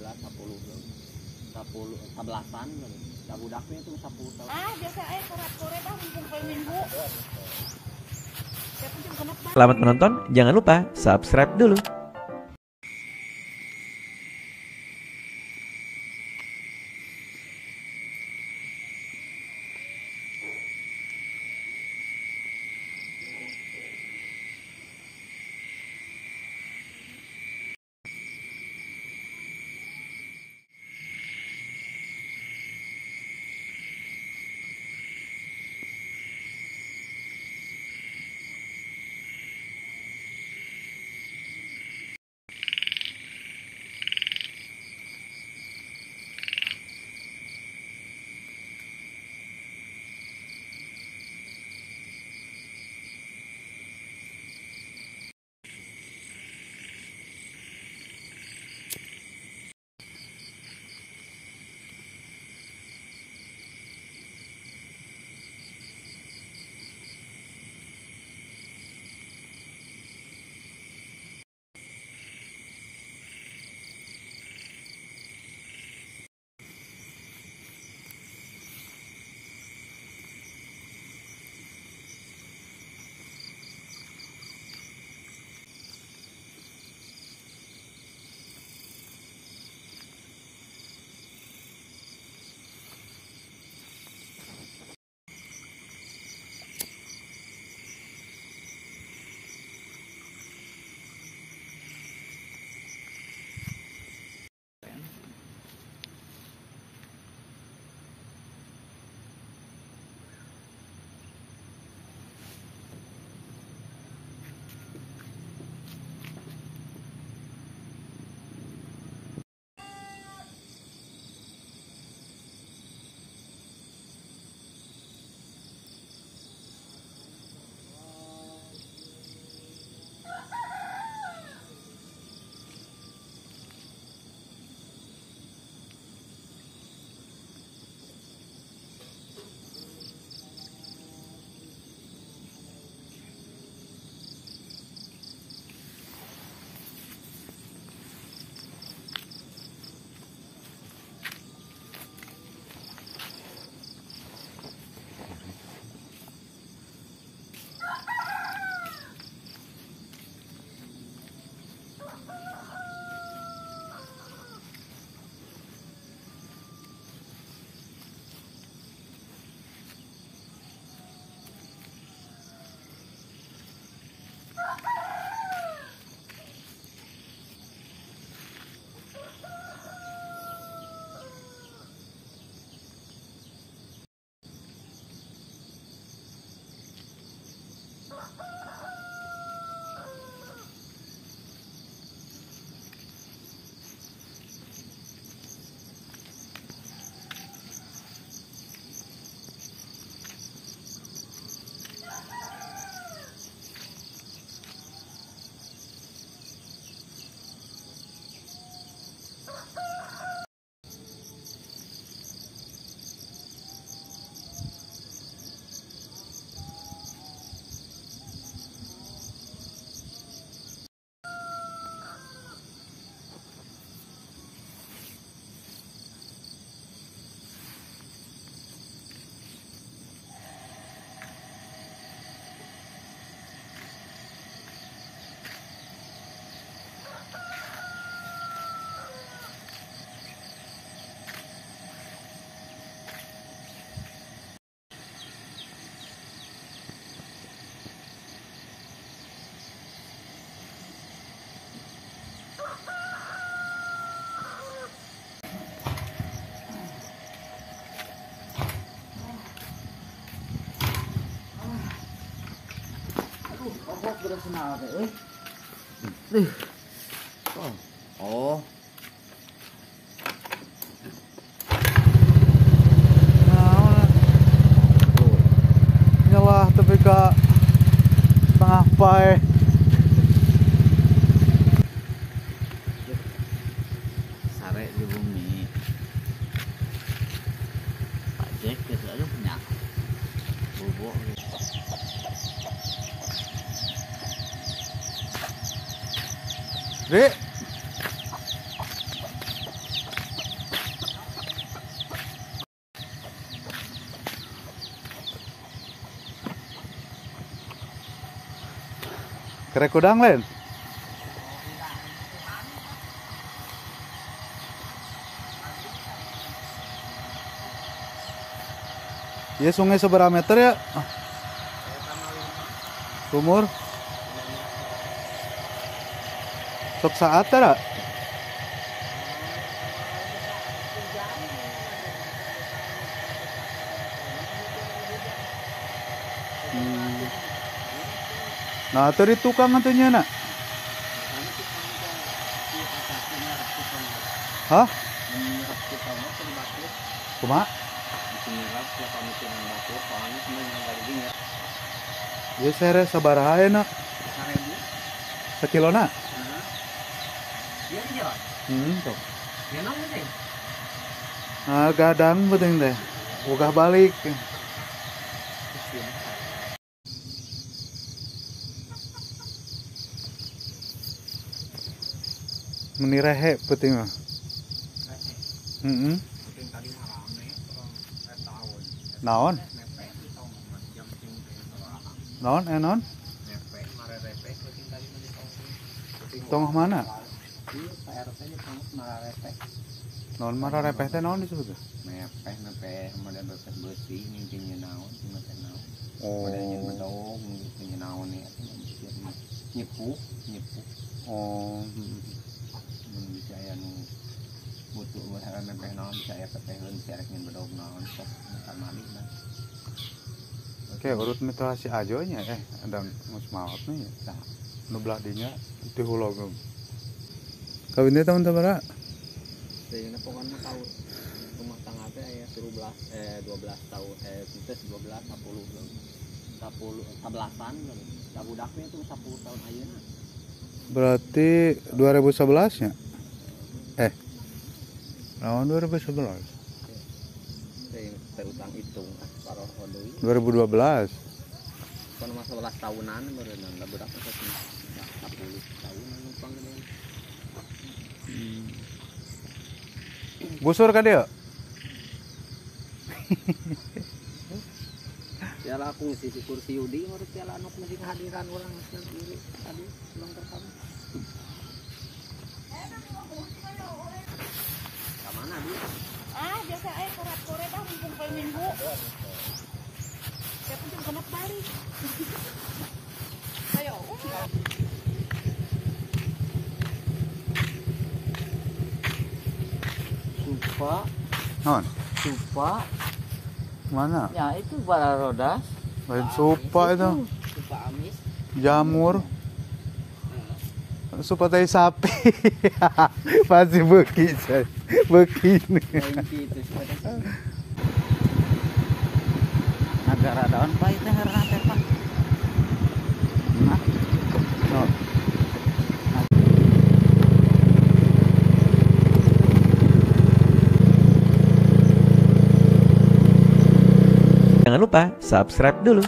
11 10 10 11-an kali. Da budaknya itu 10 tahun. Ah, biasa aya koret-koret ah mumpung poe Minggu. Selamat menonton, jangan lupa subscribe dulu. Oh. Nyalah tapi ka tengah pae. Sare di bumi. Pak Jack geus aja punya. Bobok. Dek. Kerek udang lain. Ya sungai seberapa meter ya? Sumur. Sok saat tak? Nah, tadi tukang atunya nak. Hah? Kumaha? Ya sere sabaraha nak? Sakilona? Tuh. Nah, gadang penting teh. Ogah balik. Meni rehe penting mah. Heeh. Naon? Naon naon? Tonggoh mana? Naon mararepeh teh naon disebut? Mepeh mepeh model mepeh beusi ngintinya naon cuma teh naon. Oh. Model nyen bedog ngintinya naon nih nyepuh nyepuh. Oh. Mun bisa aya nu butuh misalkan mepeh naon bisa aya pepeheun bisa rek nyen bedog naon sok kamari mah. Oke, urut mitra si Ajo nya ada geus maot nih ya. Tah. Nu belah dinya itu hulogem. Kawin teh tahun sabaraha? Teh pokoknya tahu rumah tangga teh aya 13 12 tahun teh 12 10 10 11-an da budaknya tuh 10 tahun ayeuna. Berarti 2011 nya? Tahun 2011. Teh utang hitung paroho deui. 2012. Kan mah 11 tahunan meureunna da budak teh 10 tahunan numpang geuning. Busur ka dieu? Piala kungsi si kursi Yudi ngurus piala anu kungsi kehadiran orang sendiri tadi pulang pertama. Ka mana dia? Ah, biasa koret-koret ah mumpung poe Minggu. Siapa jam genep balik. Ayo. Supa. Non. Supa. Mana? Ya itu bara rodas. Lain supa itu. Supa amis. Jamur. Supa tai sapi. Pasti beuki, beuki. Nagara daun pak itu ngaranna teh pak. Nah. No. Jangan lupa subscribe dulu.